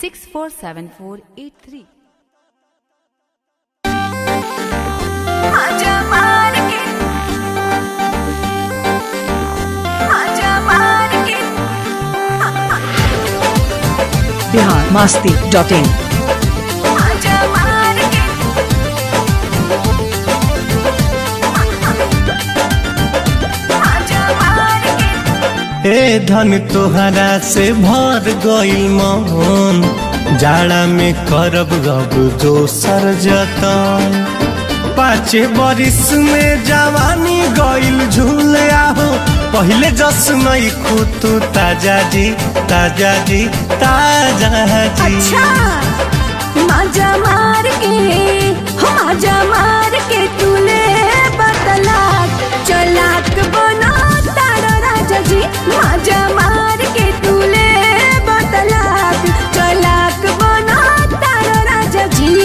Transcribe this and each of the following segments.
647483. Bihar Masti dot in. ए धन तोहरा से भर गइल मन, जाड़ा में करब गब दोसर जतन। 5 बरिस में जवानी गइल झूल आहो, पहले जस नहीं खुतू ताजा जी ताजा जी ताजा जी। अच्छा माजा मार के, हो माजा मार के तूने बतला चलाक बना तारा राजा जी। माजा मार के तूने बतला चलाक बना तारा राजा जी।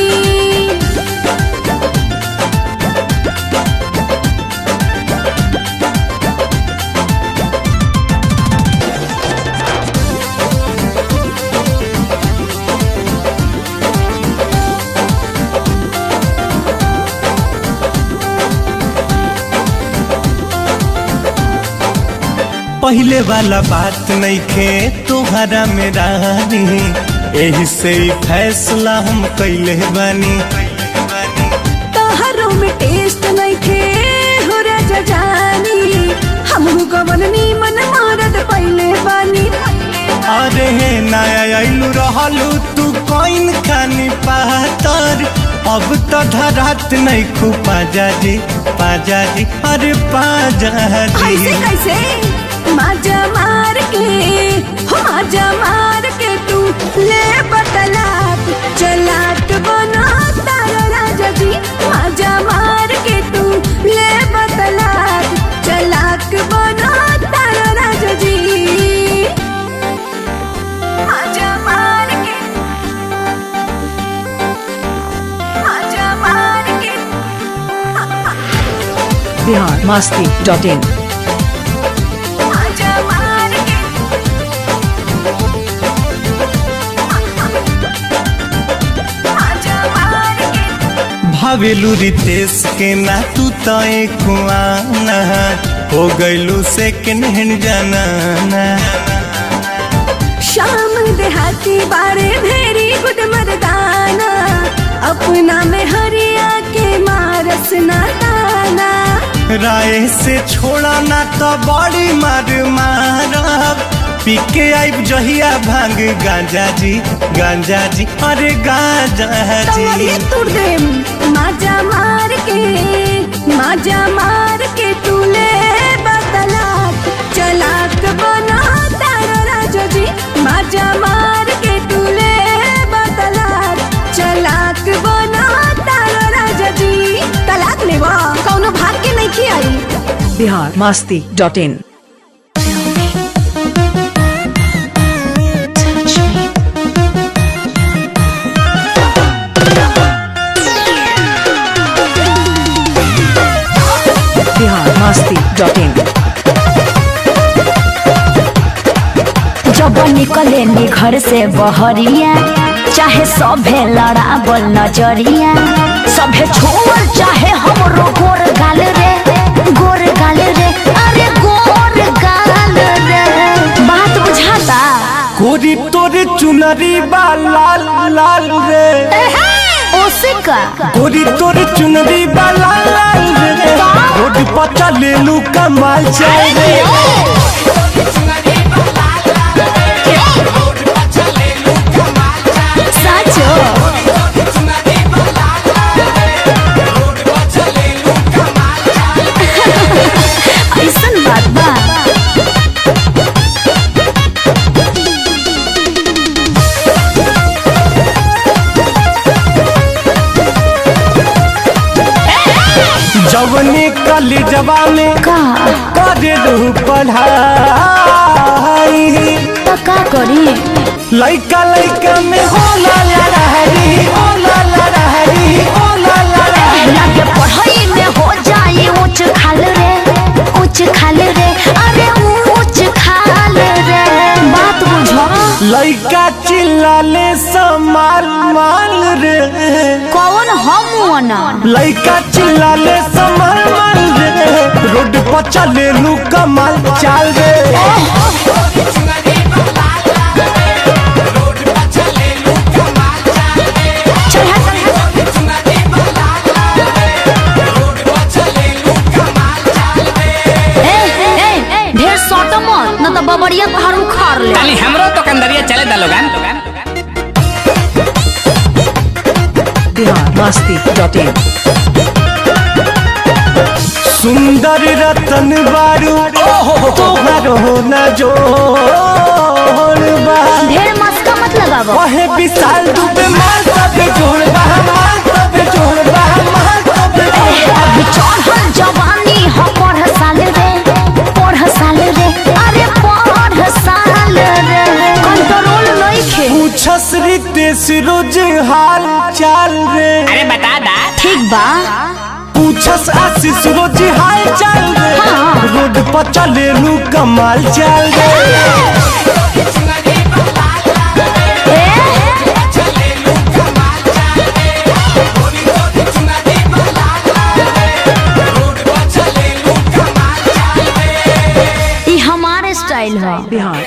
पहले वाला बात नहीं खे तोहरा में रानी, एही से ही फैसला हम कैले बानी। तोहरों में टेस्ट नहीं खे हो राजा जानी, हमहू गवन नीमन मारद पहले बानी। अरे हे नया आइलू रहलू तू कौन खानी पातर, अब तो धरात नहीं खू पाजा जी पाजा जी अरे पाजा जी। ऐसे कैसे माजा मार के, हो माजा मार के तू ले बतलाक चलाक बना तारा राजा जी। माजा मार के तू ले बतलाक चलाक बना तारा राजा जी। माजा मार के, माजा मार के। Bihar Masti dot in. माजा मार के, माजा मार के। भावेलू रितेश के ना तू तो कुआना, हो गइलू सेकंड हैंड जाना। श्याम देहाती बारे भेरी गुड मर्दाना, अपना में हरिया के मारस ना ताना। राय से छोड़ा ना तो बड़ी मार मारब, पीके आइब जहिया भांग गांजा जी गांजा जी अरे गांजा जी। तंगड़िए तोड़ देम। माजा मार के, माजा मार के तू ले बतलाक चलाक बना तारा राजा जी। माजा मार के तू ले बतलाक चलाक बना तारा राजा जी। तलाक लेवा कौनो भाग के नहीं खियाई। Bihar Masti dot in. Bihar Masti dot in. जब निकले नी घर से बहरिया, चाहे सभे लड़ाबल नजरिया, सभे छोड़ चाहे हमरो गोर गाल रे, गोर गाल रे, अरे गोर गाल रे। बात बुझाता? कोरी तोरे चुनरी बा लाल लाल रे, ओसे का कोरी तोरे चुनरी बा लाल लाल रे, रोड पर चले लू कमाल चाल रे। साचो ऐसन बात बा। जवनी कलेजवा में का करे दू पढ़ाई, तो का करी? लइका लइका में होला लड़ाई, होला लड़ाई, होला लड़ाई। लगे पढ़ाई में हो जाए ऊंच खाल रे, ऊंच खाल रे, अरे ऊंच खाल रे। बात बुझो। लइका चिल्लाले रे। कौन हम ना? लइका चिल्लाले संभल माल रे, रोड पर चले लू कमाल चाल रे। चल हट। ए, ए, ढेर सट मत न तो बबरिया पहाड़ उखाड़ ले। ताली हमरो तो कंदरिया चले दा लोगन। Bihar Masti dot in. सुंदर रतन बारू तोहरो न जोड़ बा। ढेर मस्का मत लगावो। ओहे विशाल दुबे माल सब जोड़ बा, माल सब जोड़ बा, माल सब जोड़ बा। अभी चढ़ल जवानी हो पढ़ साल रे, पढ़ साल रे, अरे पढ़ साल रे। कंट्रोल नइखे। पूछस रितेश रोज हाल चाल रे। अरे बता दा। ठीक बा। पूछस आशीष रोज हाल चाल रे, हाँ। रोड पर चले लू कमाल चाल रे। ए, ई हमार स्टाइल है। बिहार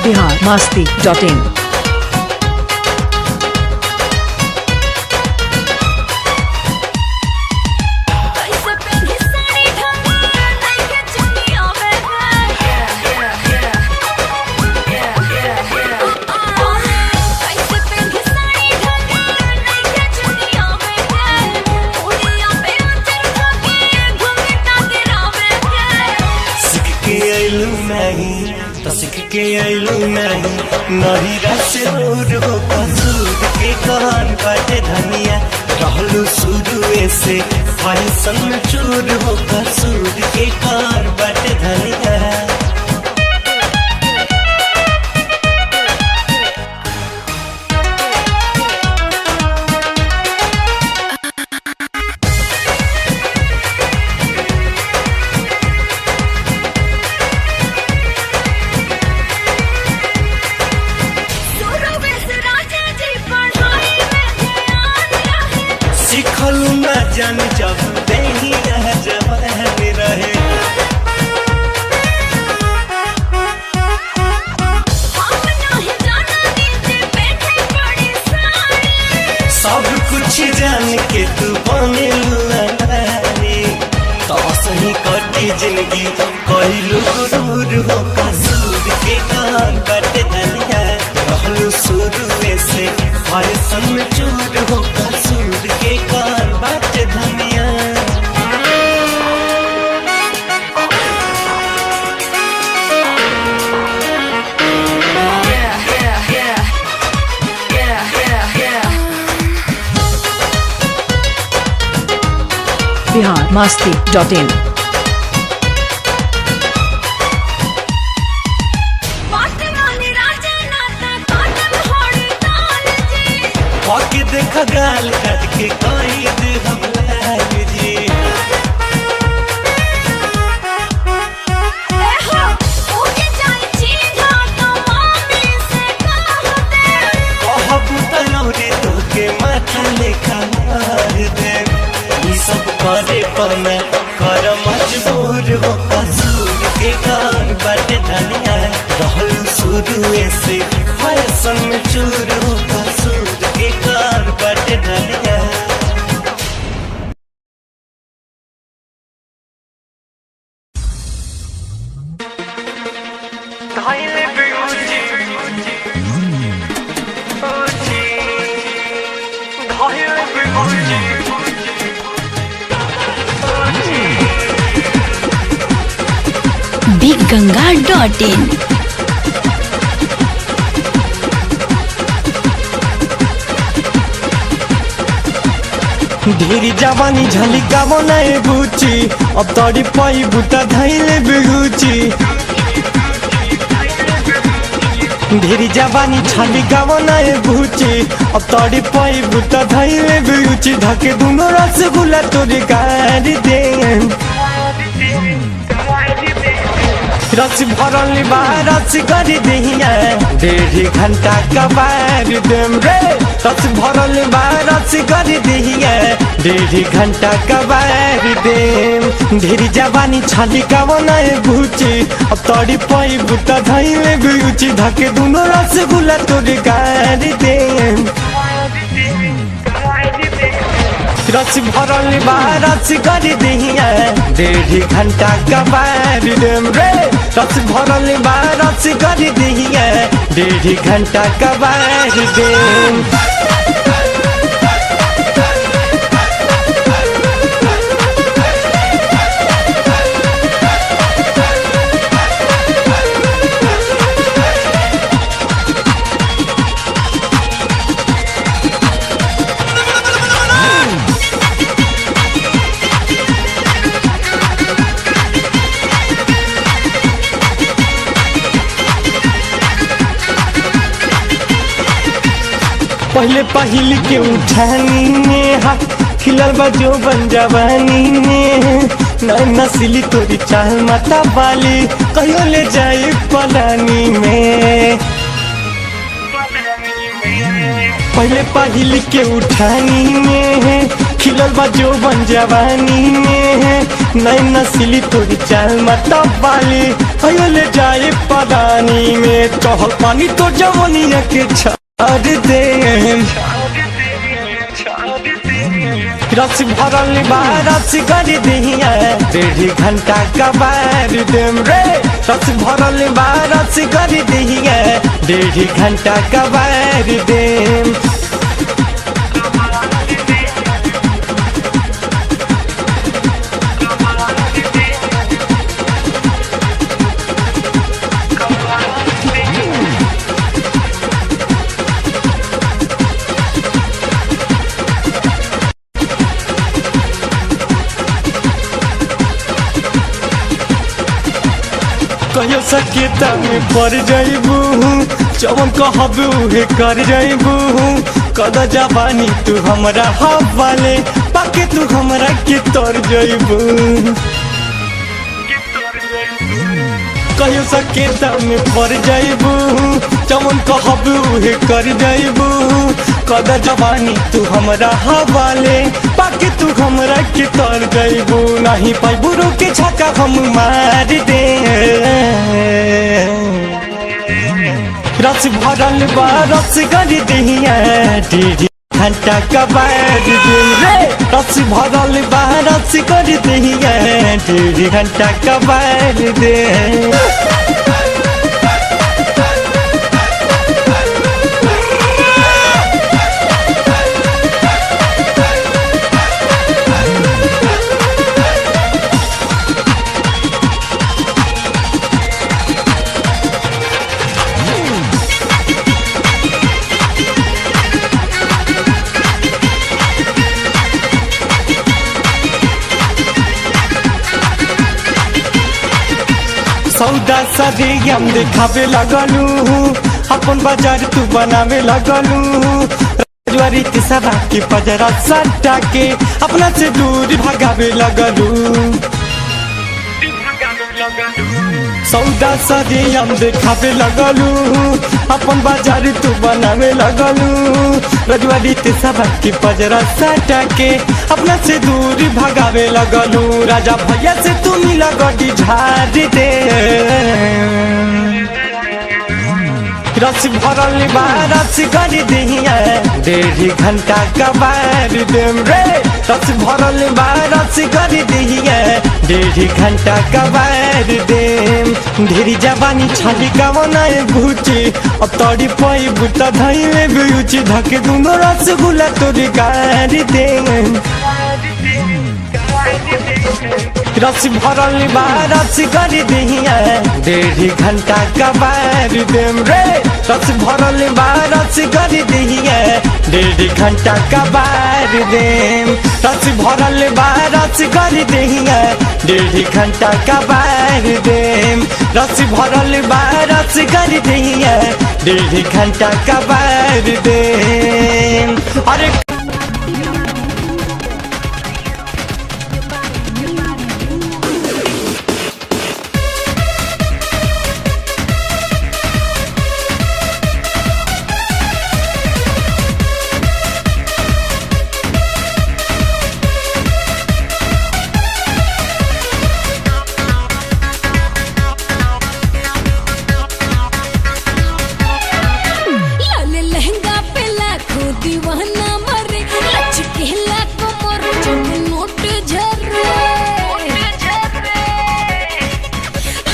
बिहार मस्ती डॉट इन। कैसे पेन्ही साड़ी ढंगा नइखे चुनी आवे कैसे पेन्ही साड़ी ढंगा नइखे चुनी आवे उड़िया पे उतर के घूंघटा गिरावे। सीख के आइलू नहीं तो सीख के आइलू नहीं नहीं रस दूर हो कसूर के कहर बाटे धनिया, रहलू शुरुए से फैशन में चूर हो कसूर के कहर बाटे धनिया। शुरू से राजा जी पढ़ाई में ध्यान रहे। सिखलू ना जान जब देही रह जब रहे। हम नहीं जाना नीचे बैठे पड़ी साड़ी। सब कुछ जान के तू बने तो सही कटी जिंदगी कहलू गुरूर हो कसूर के कान कट धनिया, रहलू शुरुए से फैशन में चूर हो कसूर के कान बाट धनिया। बिहार मस्ती डॉट इन। बात माने राजा नाता काटम होड़ ताल जी। के देख गाल काट के कही दे हम लाल जी। ए हो उड़ जाए चीन्हा तो मामी से कह दे। कहबू तनौरे तोके माथा लेखा मार दे, ई सब करे पना कर मजबूर हो कसूर के कान बाटे धनिया, रहल शुरुए से फैशन में चूर हो कसूर के कान बाटे धनिया। Big Ganga dot in. ढेरी जवानी झलिकावो नए बुची, अब तोरी पई बुता धैले बिगुची। ढेरी जवानी छाली गावना ए भूची, अब तोड़ी पाई बुता धैले बिउची, धके दुनो रसगुल्ला तोरी गार दे। रस भरल बा रस कर दहिया, 1.5 घंटा कबार देम रे। रस भरल बा रस कर दहिया, 1.5 घंटा कबार देम। ढेरी जवानी छाली कावना ए भूची, अब तोड़ी पाई बुता धैले बिउची, धके दुनो रसगुल्ला तोरी गार देम। रस भरल बा रस कर दहिया, 1.5 घंटा कबार देम रे। रस भरल बा रस कर दहिया, 1.5 घंटा कबार देम। पहले पहल के उठानी में हाथ खिलल बा जो बन जवानी में, नसली तोरी चाल माता वाली, कहियो ले जाए पलानी में। पहले पहल के उठानी में खिलल बा जो बन जवानी में, नई नसली तोरी चाल माता वाली, कहियो ले जाए पलानी में। चहल पानी तो जवानिया के छाड़ दे। रस भरल बा रस कर दहिया, 1.5 घंटा कबार देम रे। रस भरल बा रस कर दहिया, 1.5 घंटा कबार देम। कहियो सकेता में पड़ जाइबू, चवन कहब उहे कर जाइबू। कद जवानी तू हमरा हवाले, पाके तू हमरा के तर जाइबू। कहियो सकेता में पड़ जाइबू, चवन कहब उहे कर जाइबू। कद जवानी तू हमरा हवाले, पाके तू हमरा के तर जाइबू। नहीं पाइबू रोके छक्का हम मार दे। रस भरल बा रस कर दहिया, 1.5 घंटा कबार देम रे। रस भरल बा रस कर दहिया, 1.5 घंटा कबार दे। सौदा सरे हम देखावे लगलू, अपन बाजार तू बनावे लगलू। रजवारी के सरा के पजरा सटा के अपना से दूर भगावे लगलू। सौदा सरे हम देखावे लगलू, अपन बाजार तू बनावे लगलू। रजवाड़ी ते सभा के पजरा सटा के अपना से दूर भगावे लगलू। राजा भैया से तू मिला गड्डी झाड़ दे। रस भरल बा रस कर दहिया, 1.5 घंटा कबार देम रे। रस भरल बा रस कर दहिया, 1.5 घंटा कबार देम। ढेरी जवानी छाली गावना ए भूची, अब तोड़ी पाई बुता धैले बिउची, धके दुनो रसगुल्ला तोरी गार देम। रस भरल बा रस कर दिहिया डेढ़ घंटा कबार देम रे। रस भरल बा रस कर दिहिया डेढ़ घंटा कबार देम। रस भरल बा रस कर दिहिया डेढ़ घंटा कबार देम। रस भरल बा रस कर दिहिया डेढ़ घंटा कबार देम। अरे लाल लहंगा पे लाखों दीवाना मरे, लचके लाखों मोर जब नोट झरे।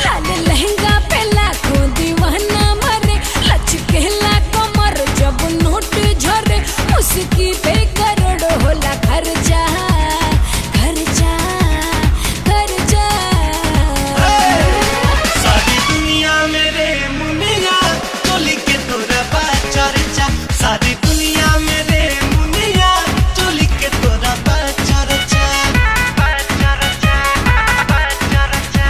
लाल लहंगा पे लाखों दीवाना मरे, लचके लाखों मोर जब नोट झरे। उसकी पे करोड़ों होला खर्चा, खर्चा, खर्चा। सारी दुनिया मेरे मुनिया चोली के तोरा बा चर्चा। सारी दुनिया मेरे मुनिया चोली के तोरा बा चर्चा। बा चर्चा, बा चर्चा।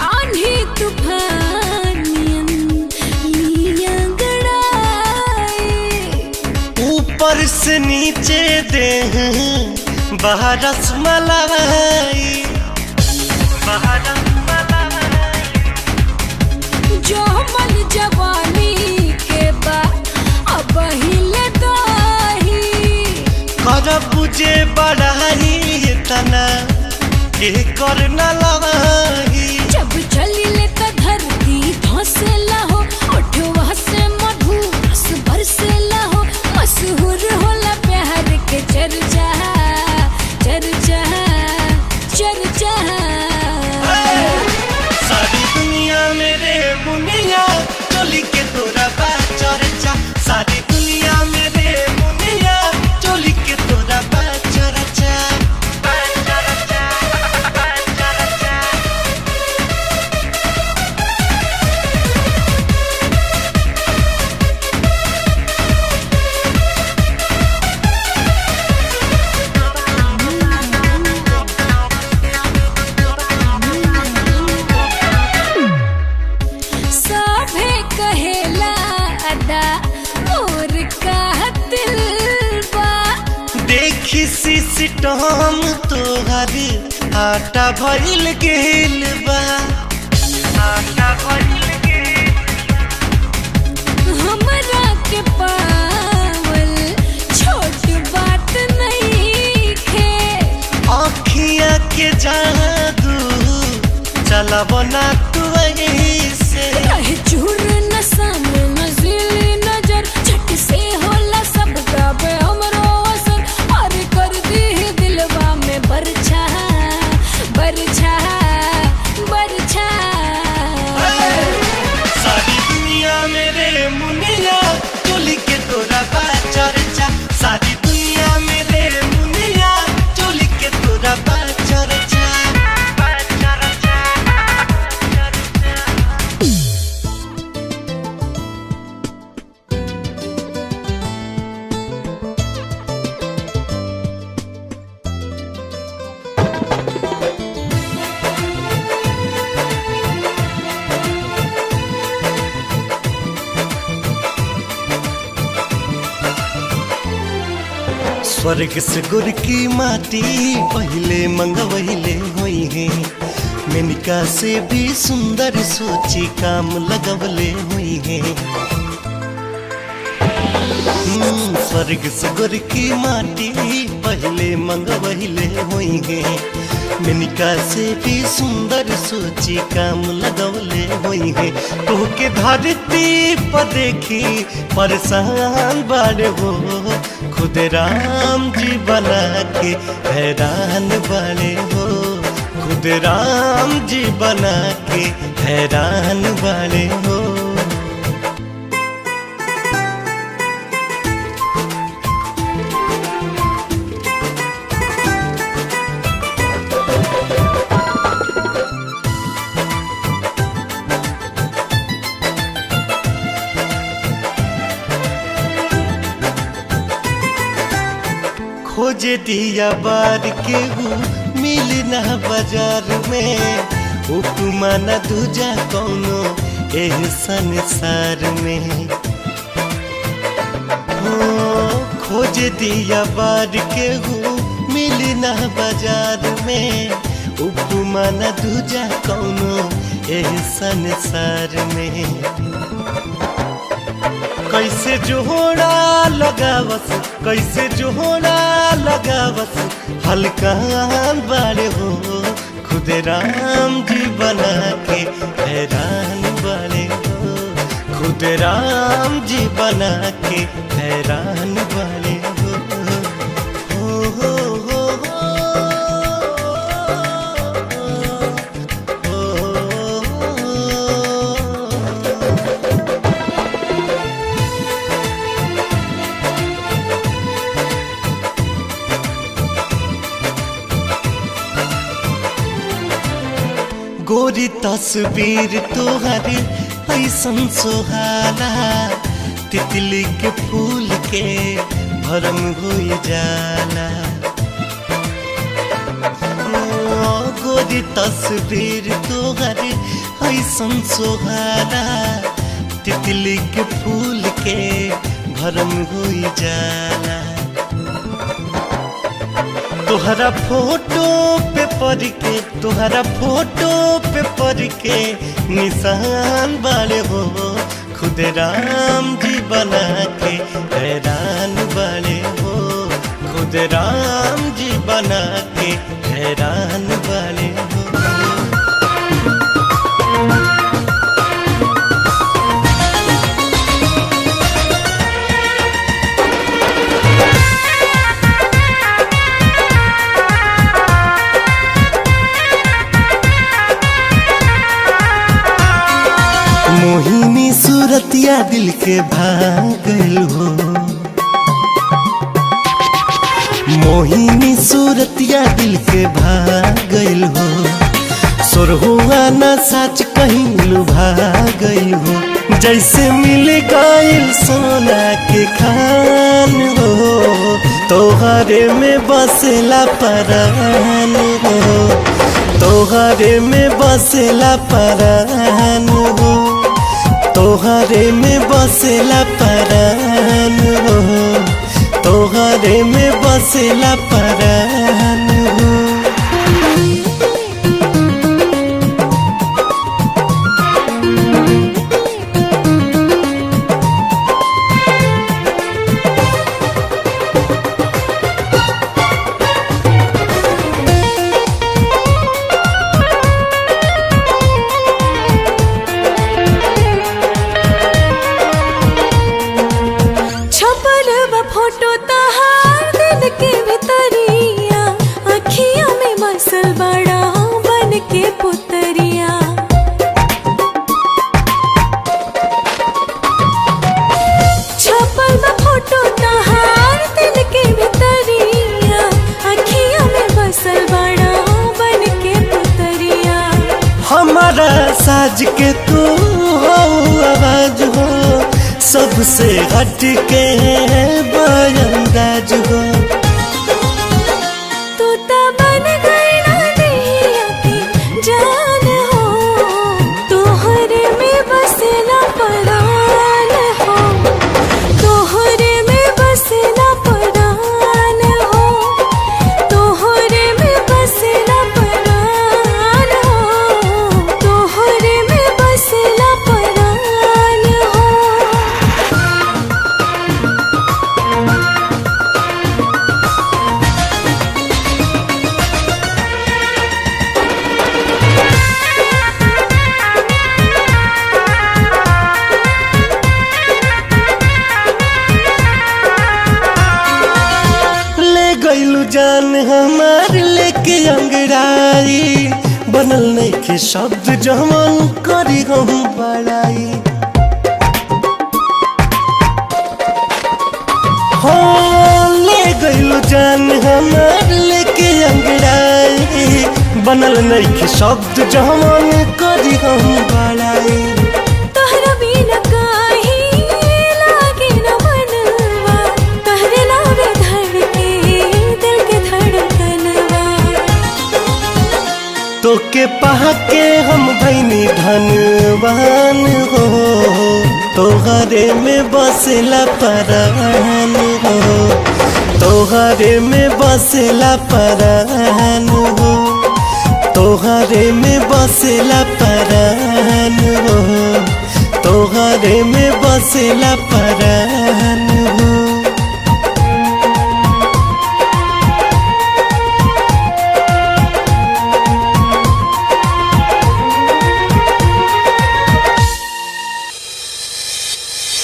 आंधी तूफानियन लिया गड़ाए, ऊपर से नीचे दे बहरस मलाई। बहरस मलाई। जो मन जवानी के बा अब हिले दाही। करब बुझे बढ़ाई तना के कर न लवाही। जब चली ले त धरती धंसेला हो, ओठवा से मधु रस बरसेला हो। मशहूर होला प्यार के चर्चा, चर्चा, चर्चा। सारी दुनिया मेरे मुनिया चोली के तोरा बा चर्चा। सारी दुनिया मेरे मुनिया चोली के तोरा बा चर्चा। बा चर्चा, बा चर्चा। सभे कहेला अदा मोर का दिल बा। देखी सिस्टम तोहर आटा भइल गेल बा। आटा भइल गेल। हमरा के पावल छोट बात नहीं खे। आँखिया के जादू चलब ना तू से। रहे चूर नशा में नज़ीली नजर, झट से होला सब पे हमरो असर। और कर दी ही दिलवा में बरछा, बरछा, बरछा। सारी दुनिया मेरे मुनिया चोली के तोरा बा चर्चा। सारी दुनिया मेरे मुनिया चोली के तोरा बा चर्चा। बा चर्चा, चर्चा। स्वर्ग से गुर की माटी पहले मंगवहिले होई है। मेनिका से भी सुंदर सोची काम लगवले हुई है। स्वर्ग से गोरकी माटी पहले मंगवहिले होई गे। मिनिका से भी सुंदर सोची काम लगवले होई है। तोहके धरती पर देखी परेशान बाड़े हो, खुद राम जी बना के हैरान बाड़े हो, खुद राम जी बना के हैरान बाड़े हो। खोजे दिया बार केहू मिल ना बाजार में, उपमा न दूजा कौनो एह संसार में। हो खोजे दिया बार केहू मिल ना बाजार में, उपमा न दूजा कौनो एह संसार में। कैसे जोड़ा लगावस, कैसे जोड़ा लगावस हल्का बाड़े हो, खुद राम जी बना के हैरान बाड़े हो, खुद राम जी बना के हैरान बाड़े हो। हो हो हो हो हो। गोरी तस्वीर तोहरे ऐसन सोहाला, तितली के फूल के भरम हो जाला। ओ गोरी तस्वीर तोहरे ऐसन सोहाला, तितली के फूल के भरम हो जाला। तोहरा फोटो पे पढ़ के, तोहरा फोटो पे पढ़ के निशान बाड़े हो, खुद राम जी बना के हैरान बाड़े हो, खुद राम जी बना के हैरान बाड़े हो। मोहिनी सूरतिया दिल के भागल हो, मोहिनी सूरतिया दिल के भागल हो, सुरहुआ ना साच कहीं लुभा गइल हो, जैसे मिल गइल सोना के खान हो, तोहरे में बसेला परान हो, तोहरे में बसेला परान हो, तोहरे में बसेला परान हो, तोहरे में बसेला परान हो। छपल बा फोटो तहार दिल के भितरिया, अखिया में बसल बड़ा बन के पुतरिया। छपल बा फोटो तहार दिल के भितरिया, अखिया में बसल बड़ा बन के पुतरिया। हमारा साज के तू हो आवाज हो, सबसे हट के अंदाज हो। तू त बन गई ना देहिया के जान हो, तोहरे में बसेला परान हो, तोहरे में बसेला परान हो, तोहरे में बसेला परान हो, तोहरे में बसेला परान हो। जान हमार लेके अंगड़ाई, बनल नइखे शब्द जमन करी हम बड़ाई। हो ले गइलू जान हमार लेके अंगड़ाई, बनल नइखे शब्द जमन करी हम बड़ाई। तोहरा बिना काहे लागे न मनवा, तोहरे नावे धड़के दिल के धड़कनवा। तोके पाके हम भैनी धनवान हो, तोहरे में बसेला परान हो, तोहरे में बसेला परान हो, तोहरे में बसेला परान हो, तोहरे में बसेला परान हो।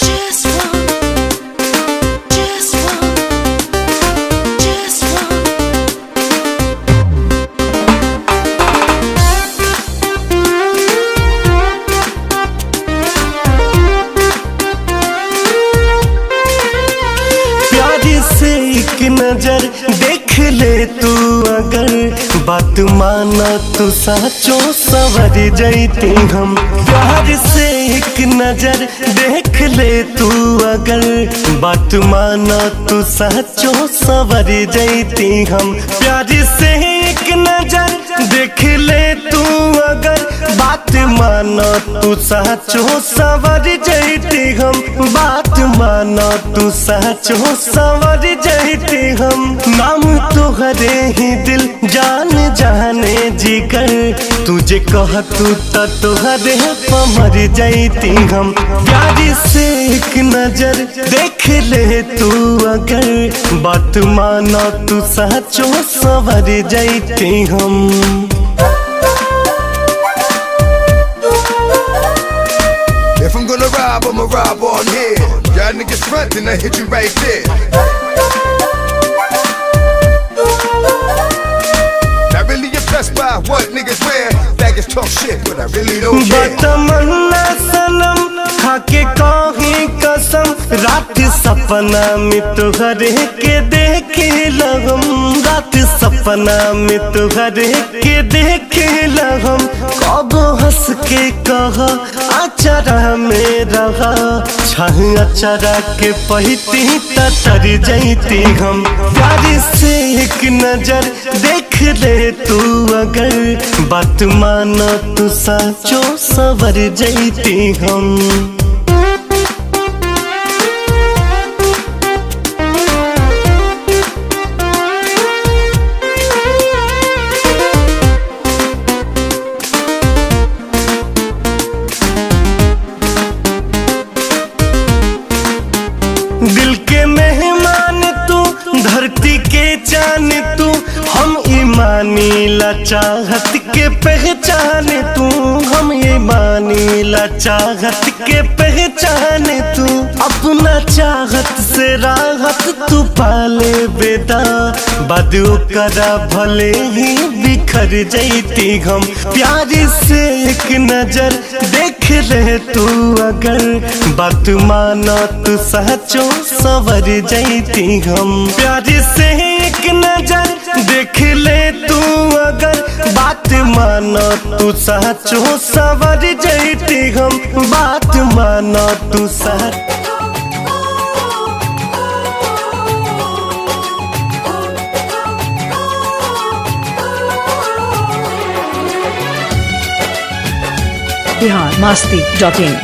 Just one, just one, just one. प्यार से एक नजर देख ले तू अगर, बात माना तू साचो सवर जैती हम। प्यार से एक नजर देख ले तू अगर, बात माना तू साचो सवर जैती हम। प्यार से एक नजर देख ले तू अगर, बात माना तू साचो सवर जैती हम। बात माना तू साचो सवर जैती हम। नाम तोहरे ही दिल जान जाने जिगर, तुझे कह तू त तोहरे पमर जैती हम। प्यार से एक नजर देख ले तू अगर, बात माना तू साचो सवर जैती हम। If I'm gonna rob, I'ma rob on here. Y'all niggas front, then I hit you right there. Not really impressed by what niggas wear. Faggots talk shit, but I really don't care. बतमन्ना सनम खाके कही कसम, रात सपना में तुहरे के देखे लगम। रात सपना में तुहरे के देखे लगम। कब हंस के कह अचरा में रहा, छह अचरा के पहती तर जैती हम। प्यार से एक नजर देख ले तू अगर, बात माना तू साचो सवर जैती हम। दिल के मेहमान तू, धरती के चांद तू, हम ईमानी ला चाहत के पहचान तू, हम ईमानी ला चाहत के पहचान तू। अपना चाहत से राहत तू पाले बेदा, बदू करा भले ही बिखर जैती हम। प्यार से एक नजर देख ले तू अगर, बात माना तू साचो सवर जैती हम। प्यार से एक नजर देख ले तू अगर, बात माना तू साचो सवर जैती हम। बात माना तू साचो। Bihar Masti dot in.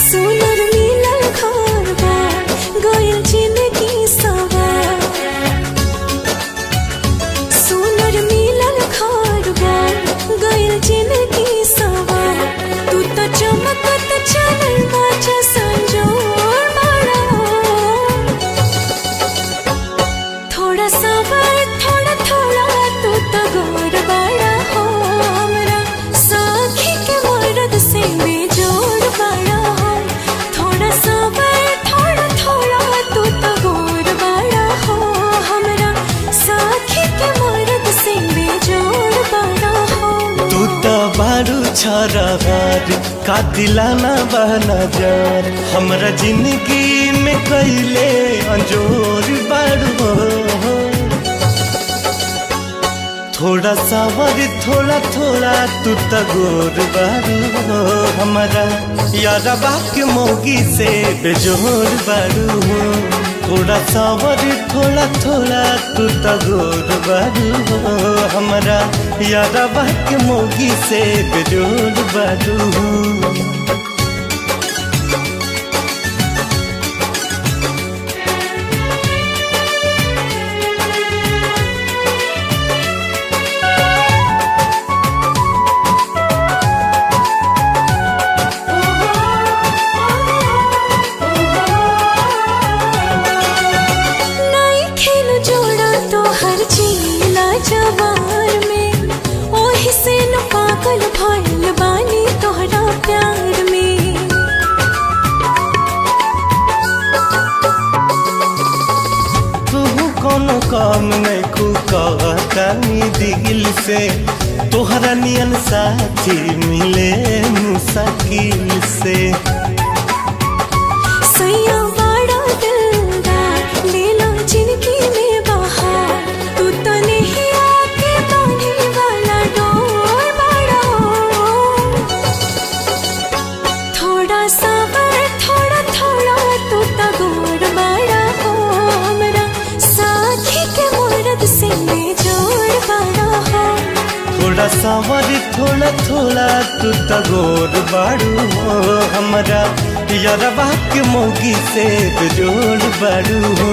सुनर मिलल घरवा गइल जिंदगी सवार। सुनर मिलल घरवा गइल जिंदगी सवार। तू तो चमक छरहर का दिलाना बहना जार हमरा जिंदगी में कैले अंजोर बारू हो। थोड़ा सावर थोड़ा थोड़ा तू तगोर बारू हो हमारा यारबा के मोगी से बेजोर बारू हो। थोड़ा सावर थोड़ा थोड़ा तू तगोर बारू हो हमारा यारबा के मोगी से बेजोर बारू हो। नाई खेल जोड़ा तो हर चीला जवार में, ओही से न पागल भइल बानी तोहरा प्यार में। तू कोनो काम नहीं कहतानी दिल से, तोहरा नियन साथी मिले मुश्किल से। सैया बड़ा दिलदार लेला जिंदगी में बहार, तू तो नहीं आके बांधे वाला डोर बड़ा हो। थोड़ा सावर थोड़ा थोड़ा तू तगोर बड़ा हो, हमरा साथी के मर्द से जोड़ बड़ा हो। थोड़ा सावर थोड़ा थोड़ा तू तगोर बारू हो हमारा यारबा के मोगी से बेजोड़ बारू हो।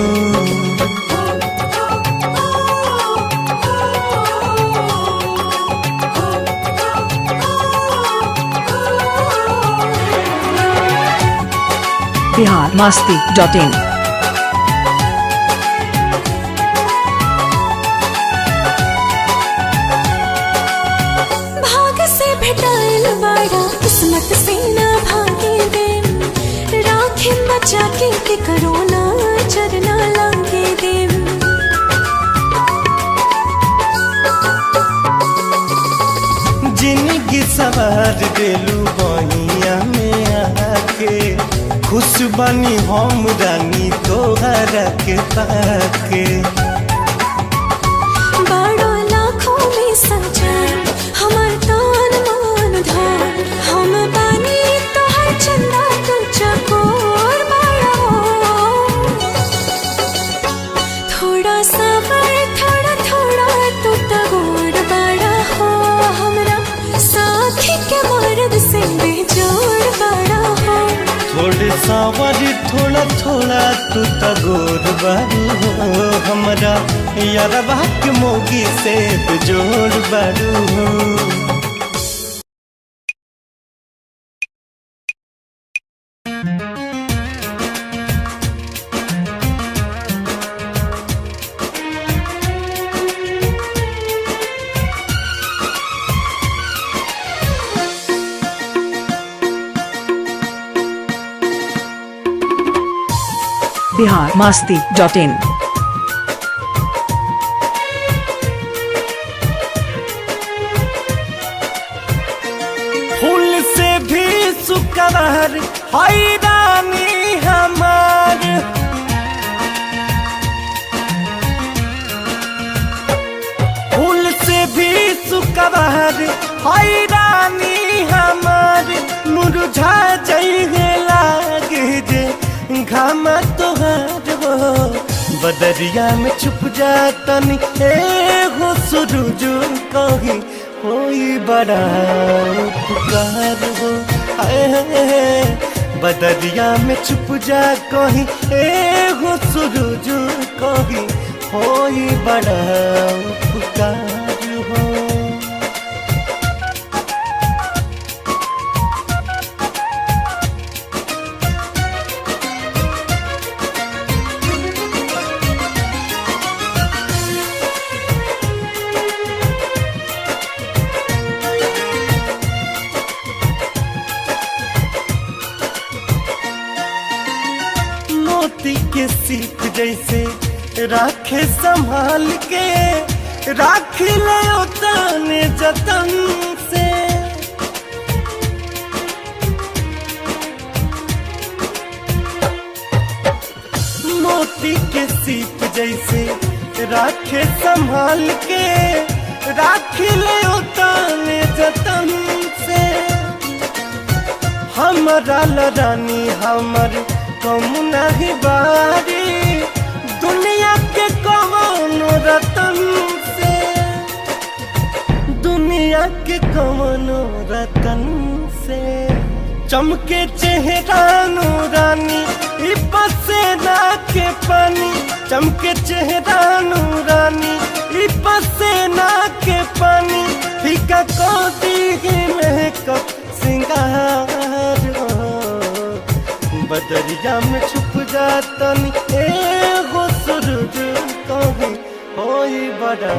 Bihar Masti dot in. भाग से भेटाइल बाड़ा किस्मत से ना भागे देम, राखिम बचा के करो ना चरना लागे देम। जिंदगी सवार देलू बहिया में आके, खुश बनी हम रानी तोहरा के पाके। बाड़ो लाखों में सजान हमार तान मान धान, हम बानी तोहर चंदा तू चकोर बाड़ा हो। थोड़ा सावर थोड़ा थोड़ा तू तगोर बाड़ा हो, हमरा साथी के मर्द से बेजोड़ बाड़ा हो। थोड़े सावर थोड़ा थोड़ा तू तगोर बारू हो हमारा यारबा के मोगी से बेजोड़ बारू हो। Bihar Masti dot in. फूल से भी सुकवार हई रानी हमार, फूल से भी सुकवार हई रानी हमार, मुरझा जइहे लागे जे घामा तोहार हो। बदरिया में छुप जातनी ए हो सुरुज कहीं होई बड़ा पुकार हो। आए बदरिया में छुप जा कहीं ए हो सुरुज कहीं होई बड़ा पुकार हो। मोती के सीप जैसे राखे संभाल के, राख ले उताने जतन से। मोती के सीप जैसे राखे संभाल के, राख ले उताने जतन से। हमारा रानी हमर कम नहीं बारी, दुनिया के कौन रतन से, दुनिया के कौन रतन से। चमके चेहरा नूरानी ई पसेना के पानी, चमके चेहरा नूरानी ई पसेना के पानी। फीका को दी मेकअप सिंगार हो, बदरिया में छुप जातनी ए हो सूरज कहीं होई बड़ा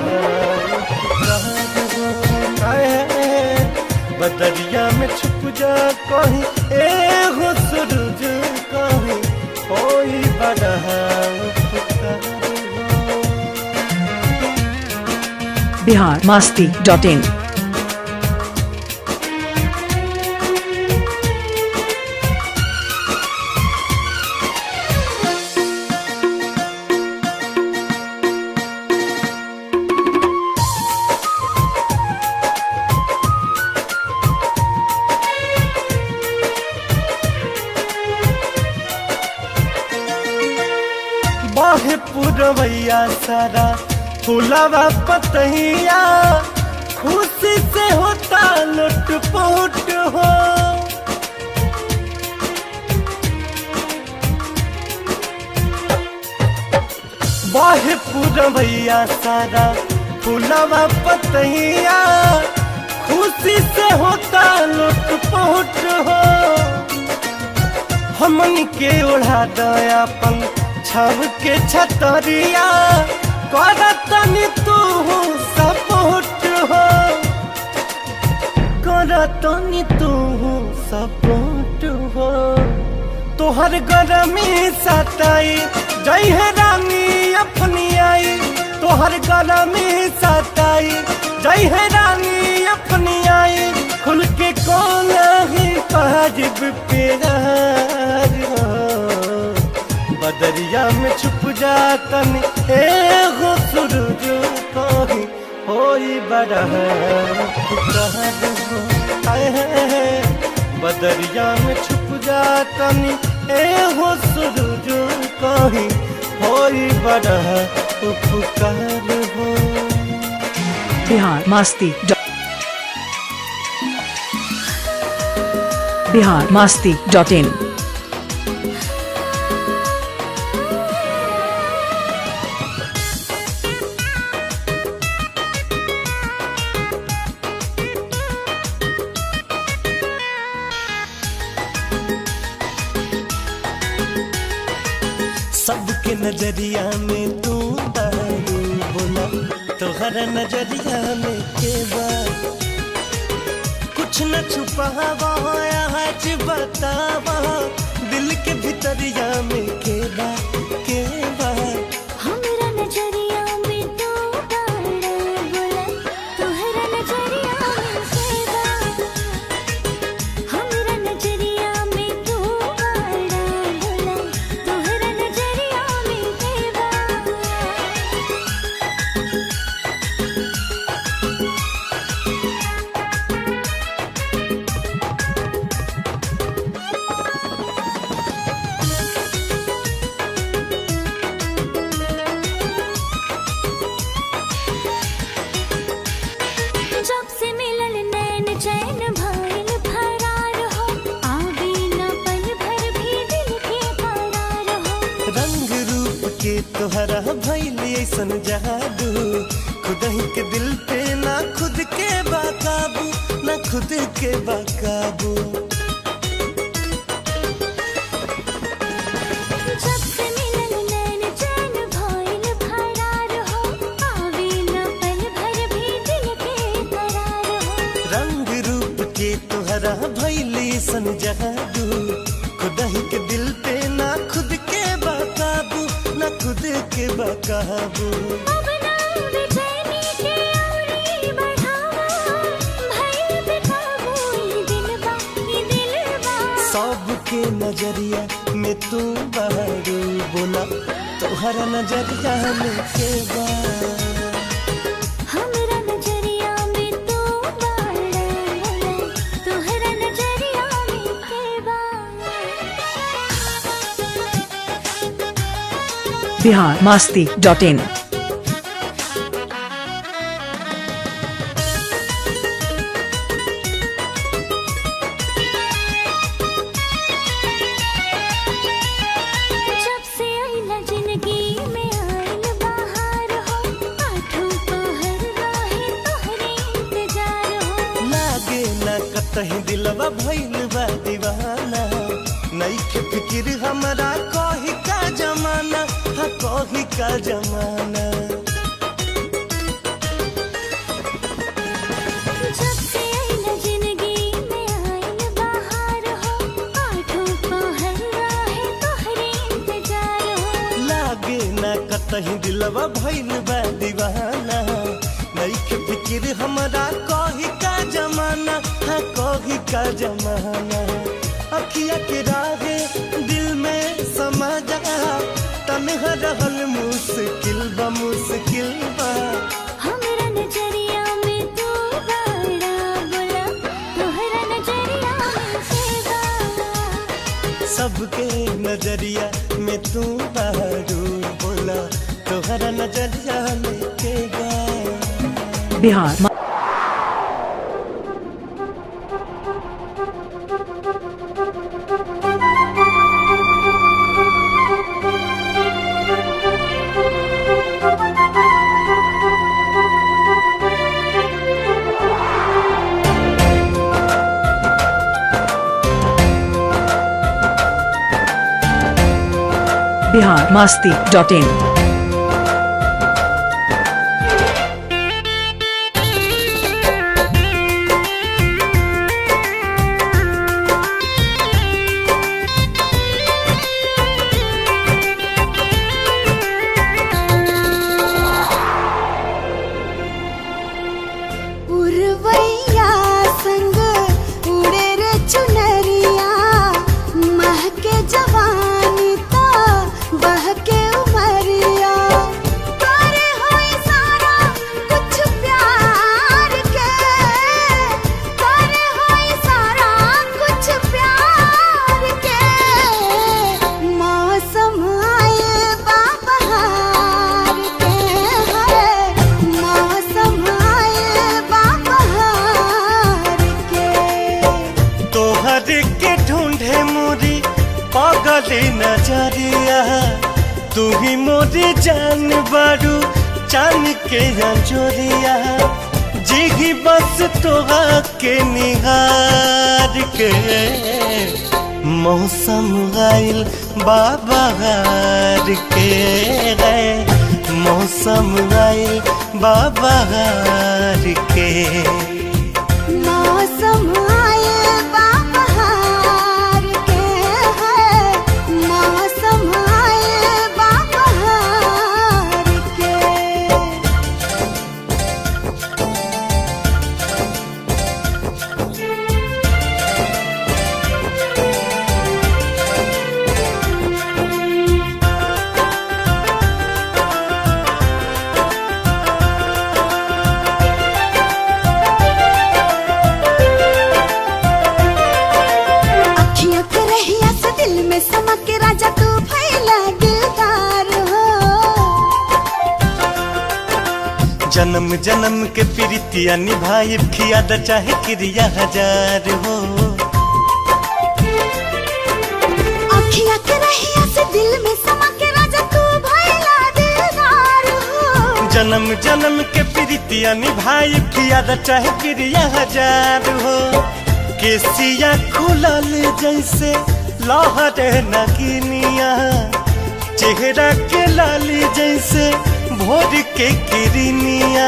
बदरिया में छुप जा कहीं ए हो सूरज कहीं होई बड़ा उपकार हो। Bihar Masti dot in. बाहे पुरवैया सारा फुलावा पतैया, खुशी से होता लुटपुट हो। बाहे पुरवैया सारा फुलावा पतैया, खुशी से होता लुटपुट हो। हमन के ओढ़ा दयापन छब के छतरिया, करतनी तू सपोर्ट हो, करतनी तू सपोर्ट हो। तोहर गरमी सताई जई है रानी अपनी आई, तोहर गरमी सताई जई है रानी अपनी आई। खुल के कौन ही पाजिब प्यार हो, बदरिया में छुप जातन ए हो सूरज कहीं होई बड़ा उपकार हो। आए है बदरिया में छुप जातन ए हो सूरज कहीं होई बड़ा उपकार हो। Bihar Masti Bihar Masti dot in. सबके नजरिया में तू बारू बोला, तोहर नजरिया में के बा कुछ न छुपावा, आज बतावा दिल के भितरिया में के बा के बा। हमरा नजरिया में तू बारू बोला, तोहर नजरिया में के बा। हमरा नजरिया में तू बारू बोला, तोहर नजरिया में के बा। जब से मिलल नैन चैन भइल फरार हो, आवे न पल भर भी दिल के करार हो। रंग रूप के तोहरा भइल ऐसन जादू, खुद ही के दिल पे ना खुद के बाकाबू, ना खुद के बाकाबू। जब से मिलल नैन चैन भइल फरार हो, आवे न पल भर भी दिल के करार हो। रंग रूप के तोहरा भइल ऐसन जादू, खुद ही के दिल पे ना खुद के बाकाबू, ना खुद के बाकाबू। अब ना बेचैनी के औरी बढ़ावा, भइल बेकाबू ई दिलबा ई दिलबा। सबके नजरिया में तू बारू बोला, तोहरा नजरिया में के बा। हमरा नजरिया में तू बाड़ा, तोहरा नजरिया में के बा। Bihar Masti dot in. जब से आइला जिंदगी में आइल बहार हो, आठों पहर रहे तोहरे इंतजार हो। लागे ना कतही दिलवा भइल बा दीवाना, नईखे फिकिर हमरा कही का जमाना, हाँ कही का जमाना। जब से आइला जिंदगी में आइल बहार हो, आठों पहर रहे तोहरे इंतजार हो। लागे ना कतही दिलवा भइल बा दीवाना, नईखे फिकिर हमरा कही का जमाना, हाँ कही का जमाना। अखिया के राहे दिल में समा जा, तन्हा रहल मुश्किल बा मुश्किल बा। हमरा नजरिया में तू बाड़ा, बोला तोहरा नजरिया में के बा। सबके नजरिया में तू बारू, बोला तोहरा नजरिया में के बा। Bihar Bihar Masti dot in. उर्वैया संग उड़े रे चुनरिया, महके जवानी ता बहके उमरिया। करे होई सारा कुछ प्यार के, करे होई सारा कुछ प्यार के। मौसम आए बा बहार के है, मौसम आए बा बहार के। तोहर के ढूंढे मोरी पागल नजरिया, तू ही मोरी जान बारू चांद के अंजोरिया। जिही बस तोहा के निहार के, मौसम आइल बाबहार के गए, मौसम आइल बाबहार के। मौसम आए बा बहार के है, मौसम आए बा बहार के। अखियां के रहिया से दिल में समा के राजा तू भइला दिलदार हो। जन्म जन्म के प्रीतिया निभाई खियाद चाहे क्रिया हजार हो। अखियां के रहिया से दिल में समा के राजा तू भइला दिलदार हो। जन्म जन्म के प्रीतिया निभाई खियाद चाहे क्रिया हजार हो। केसिया खुलल जैसे लहरे नगिनिया, चेहरा के लाली जैसे भोर के किरनिया।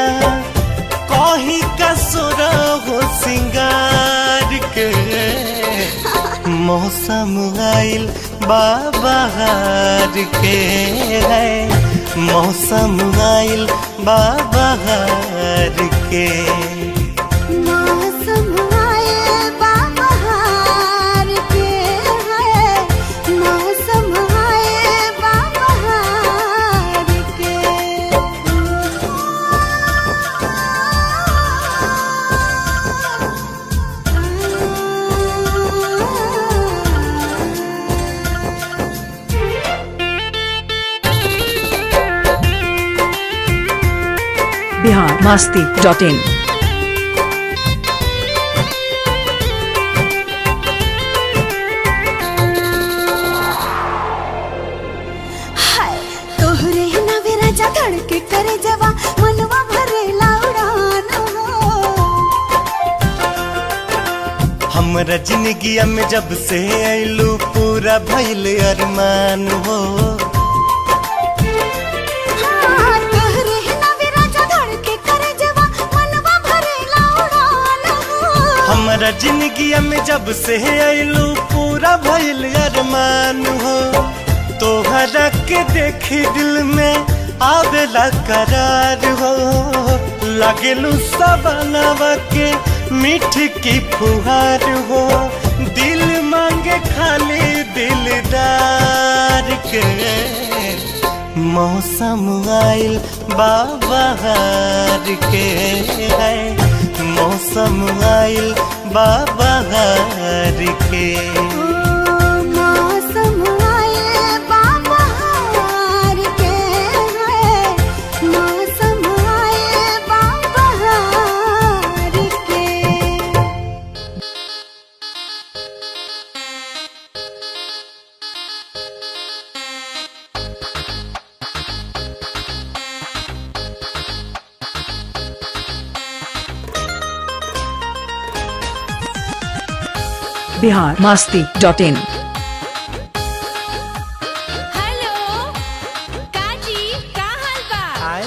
कहीं का सोरा हो सिंगार के, मौसम आइल बाबहार के है, मौसम आइल बाबहार के। मौसम आए बा बहार के है, मौसम आए बा बहार बिहार मास्ती डॉट इन। हाय तोहरे नवे राजा धड़के करे जवा मनवा भरेला उड़ान हो। हमरा जिंदगिया में जब से आइलू पूरा भइल अरमान हो। हाँ, तोहरे नवे राजा धड़के करे जवा मनवा भरेला उड़ान हो। हमरा जिंदगिया में जब से आइलू पूरा भइल अरमान हो। तोहरा के देखी दिल में आवेला करार हो। लागेलू सबानावा के मीठ की फुहार हो। दिल मांगे खाली दिलदार के। मौसम आइल बाबहार के है। मौसम आइल बाबहार के। मौसम आए बाबहार के है। मौसम आए बाबहार के। Bihar Masti dot in. Hello काजी, का हाल बा? आए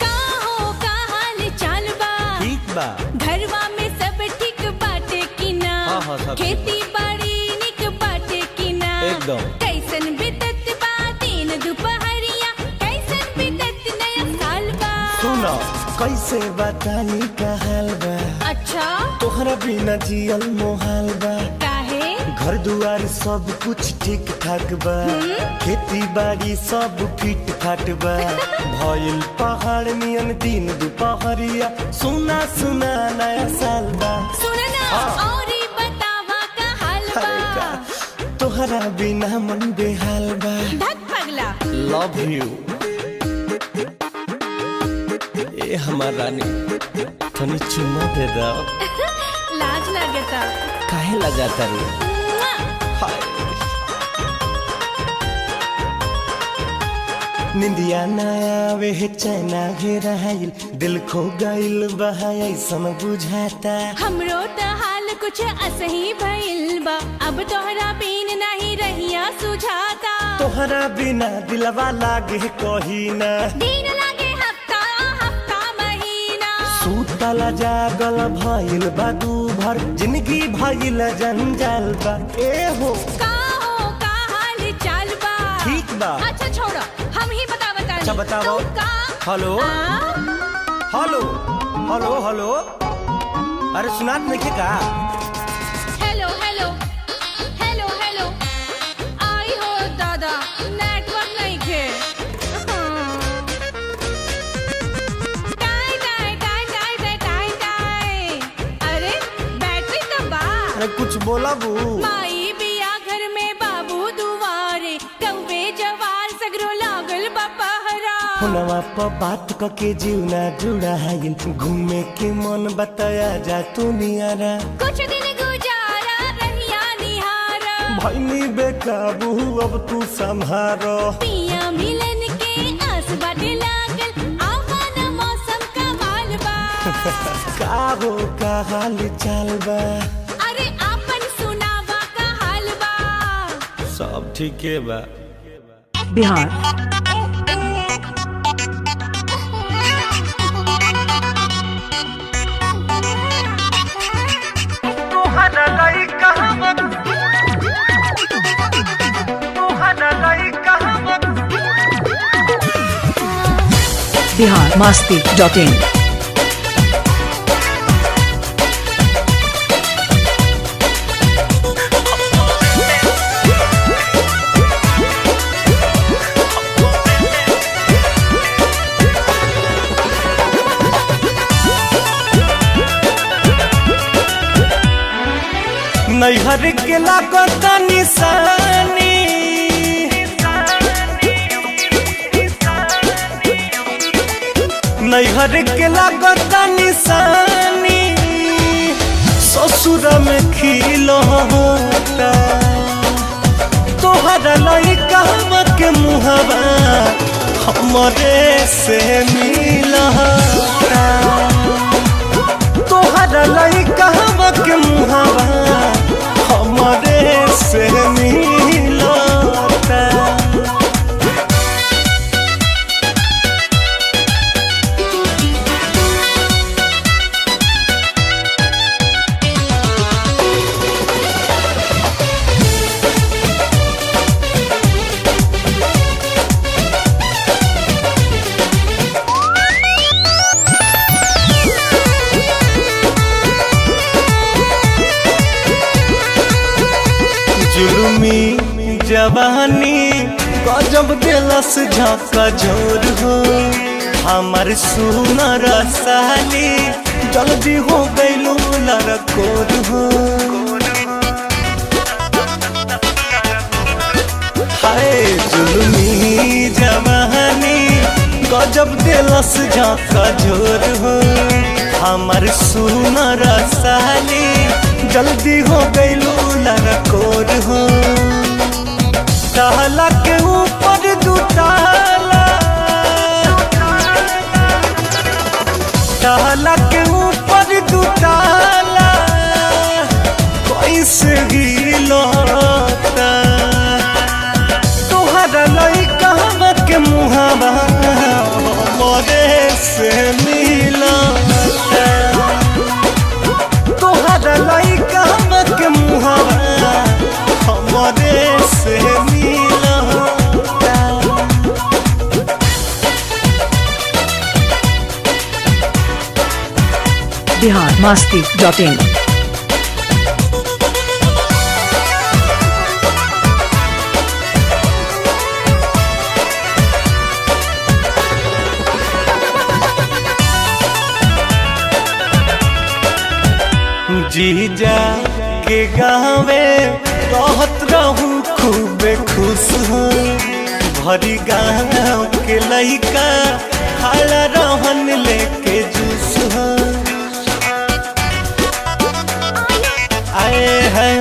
का हो, का हाल चाल बा? ठीक बा। घरवा में सब ठीक बाटे की ना? हाँ, हाँ, सब ठीक। खेती बाड़ी निक बाटे की ना? एकदम। कैसन बीतत बा दिन दुपहरिया, कैसन बीतत नया साल बा? सुनो कैसे बताई का हाल बा। अच्छा। तोहरा बिना जियल मोहाल बा। काहे? घर दुआर सब कुछ ठीक ठाक बा। खेती बाड़ी सब फिट फाट बा। भइल पहाड़ नियन दिन दुपहरिया सुना सुना नया साल बा। सुन ना। हाँ। और बतावा का हाल अरे बा? का तोहरा बिना मन बेहाल बा। धक पगला। लव you ए हमार रानी, तनी चुम्मा दे दो। लाज लागता। काहे लगाता रे? मुआ! हाय निंदिया ना आवे है चैना घेराइल दिल खो गइल बा ऐसन बुझाता। हमरो त हाल कुछ असही भइल बा, अब तोहरा बिन नहीं रहिया सुझाता। तोहरा बिना दिलवा लागे कही ना। दिन लागे हफ्ता हफ्ता महीना। सुतला जागल भइल बा दूभर जिंदगी भइल जंजाल बा। ए हो का हो, का हाल चाल बा? ठीक बा। अच्छा छोड़ो, हम ही बतावतानी। अच्छा, बतावो। तू का हेलो। आ? हेलो हेलो हेलो, अरे सुनात नहीं का? हेलो हेलो हेलो हेलो, आई हो दादा नेटवर्क नहीं खे। टाई टाई टाई टाई टाई टाई टाई, अरे बैटरी तो बा। अरे कुछ बोला बू। माई बिया घर में बाबू दुआरे, कौवे जवार सगरो लागल बा पहरा। फोनवा पर बात कके जीवना जुड़ाइल घूमे के मन बताया जा तू नियारा। कुछ दिन गुजारा रहिया निहारा। भैनी बेकाबू अब तू संभारो। पिया मिलन के आस बाटे लागल, आवा न मौसम का माल बा। का हो का हाल चाल बा? अरे आपन सुनावा का हाल बा? सब ठीके बा। Bihar Bihar Masti dot in. नैहर के लागत निशानी नैहर के लागत निशानी ससुर में खिलता। तोहरा लइका के मुहवा हमरे से मिलता। तोहरा लइका के मुहवा हमरे से मिलता। जुलमी जवानी गजब दिलस झाका जोर हो। हमार सुनर साली जल्दी हो गइलू लड़कोर हो। हाय जुलमी जवानी गजब दिलस झाका जोर हो। हमार सुनर साली जल्दी हो गइलू लड़कोर हो। ताला के ऊपर दू ताला, ताला के ऊपर दू ताला कैसे गिलता। तोहरा लइका के मुहावा हमरे से मिलता। तोहरा लइका के मुहावा हमरे से मिलता। Bihar Masti dot in. जीजा के गावे रहत रहू खूबे खुश हो। भरी गाँव के लइका खाला रहन लेके जूस हो। आए हैं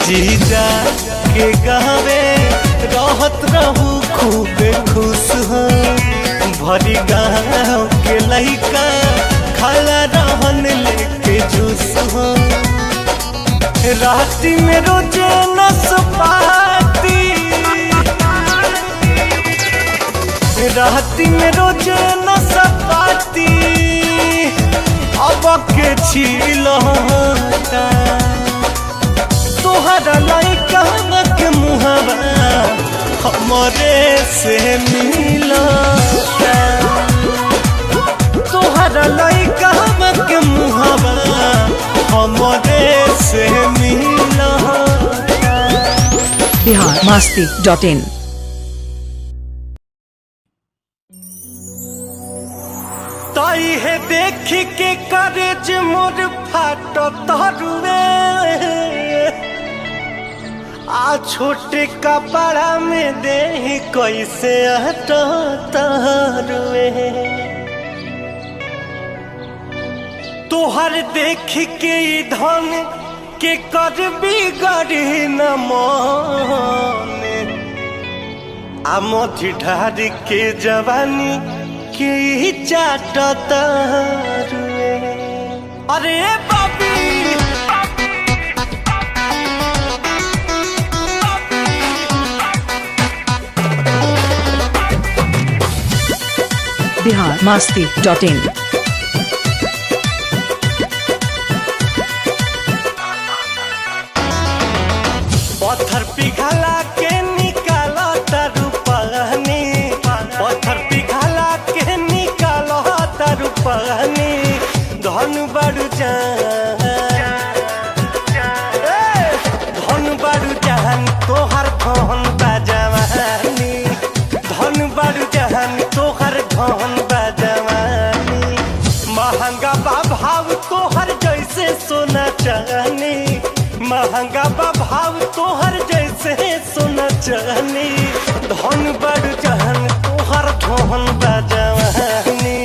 जीजा के गावे रहत रहू खूबे खुश हो। भरी गाँव के लइका खाला रहन लेके जूस हो। राती में रोजे नसपाती, राती में रोजे नसपाती अब के छिलता। तोहरा लइका के मुहावा हमरे से मिलता। तोहरा लइका के मुहावा हमरे से मिलता। Bihar Masti dot in. ताई है देख के करेज मोर फाट तरुए। आ छोटे कपड़ा में दे कैसे हटो तरुए। तोहर देख के धन के कर बिगड़ी न मन। आ मथी ढार के जवानी के चाट तरुए। अरे बाबी बिहार मास्ती डॉट इन। पत्थर पिघला के निकाला तारू पानी, पत्थर पिघला के निकाला तारू पानी। धन बारू जान, धन बारू जान तोहर धन बाजवानी। धन बारू जान तोहर धन बाजवानी। महंगा बा भाव तोहर जैसे सोना चांदी, महंगा बा भाव तोहर जैसे सोना चांदी। धन बड़ जहन तोहर धन बजवानी।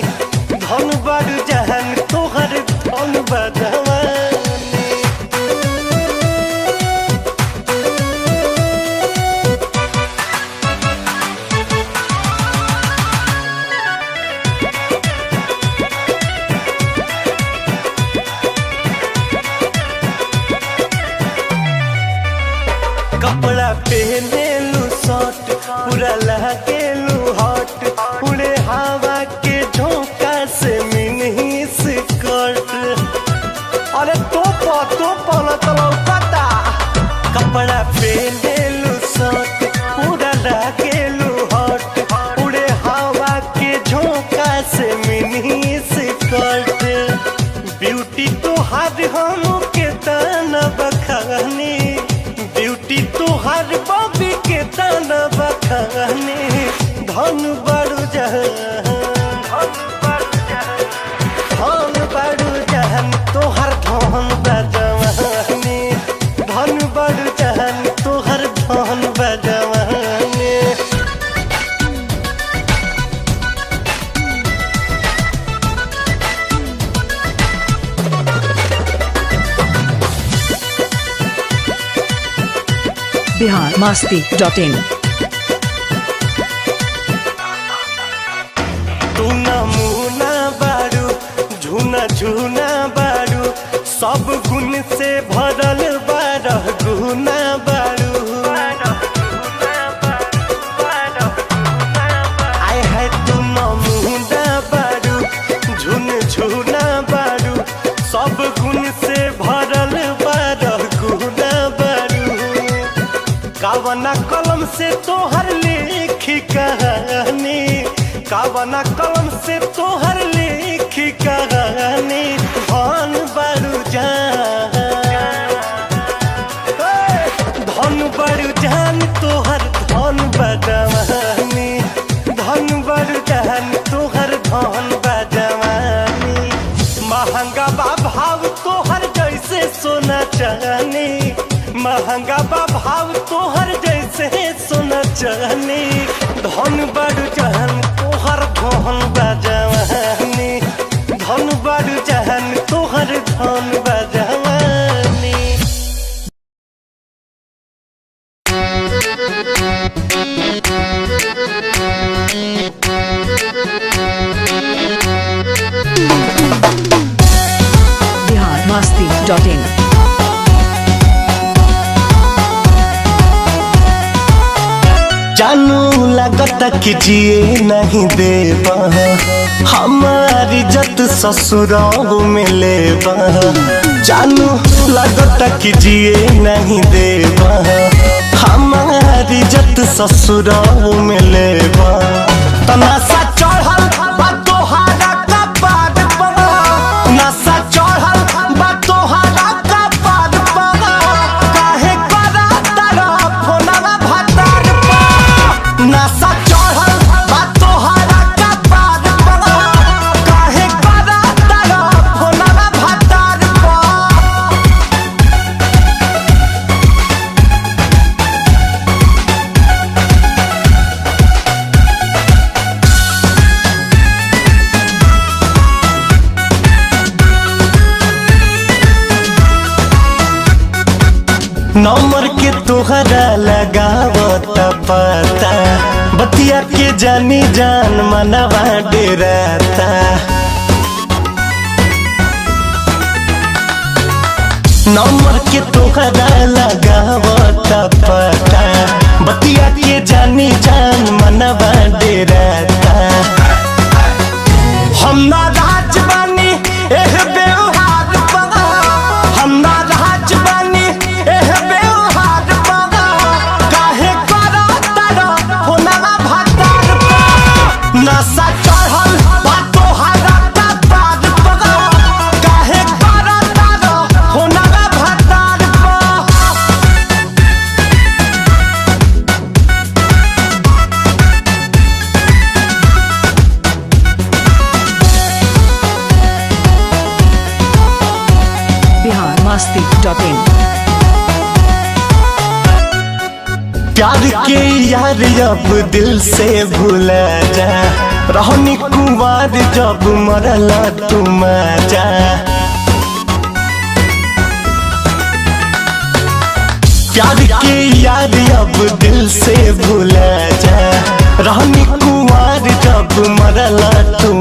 से मिनी स्कर्ट। ब्यूटी तोहार हम के ताना बखानी, ब्यूटी तोहार बॉबी के ताना बखानी। धन बड़ू जहान, धन बड़ू जहान तोहर धन बजवानी, धन बड़ू जहान तोहर धन बजवानी। Bihar Masti dot in. तू नमूना बारू झूना झूना बारू, सब गुण से भरल बारह गुना बारू। आय है तू नमूना बारू झून झूना बारू, सब गुण से भरल बारह गुना बारू। कावना कलम से तोहर लिखी कहानी, कावना कलम से तोहर लिखी कहानी। धन बड़ू जान, धन बड़ू जान तोहर धन बजवानी, धन बड़ू जान तोहर धन बजवानी। महंगा बा भाव तोहर जैसे सोना चानी, महंगा बा भाव तोहर जैसे सोना चानी। धन बड़ू जहान तोहर धन बजवानी, धन बड़ू जहान तोहर धन बजवानी। Bihar Masti dot in. जानू लगत कि जिए नहीं देबा, हमारी इज्जत ससुराल में लेबा। जानू लगत कि जिए नहीं देबा, हमारी इज्जत ससुराल में लेबा। तनासा चढ़ल बा तोहारा कपार पर, नशा चढ़ल बा तोहारा कपार पर। काहे करा तारा फोनवा भतार पर, नशा चढ़ल बा तोहारा कपार पर। काहे करा तारा फोनवा भतार पर। नंबर के तोहरा लगावत पता, बतिया के जानी जान मनवा डेराता। नंबर के तोहरा लगावत पता, बतिया के जानी जान मनवा डेराता। हम नाराज बानी एह व्यवहार पर, हम नाराज बानी एह व्यवहार पर। काहे करा तारा फोनवा भतार पर, नशा चढ़ल बा तोहारा कपार पर। काहे करा तारा फोनवा भतार पर। Bihar Masti dot in. प्यार के यार अब दिल से भूला जा, रहनी कुंवार जब मरला तुम जा। प्यार के यार अब दिल से भूला जा, रहनी कुंवार जब मरला तुम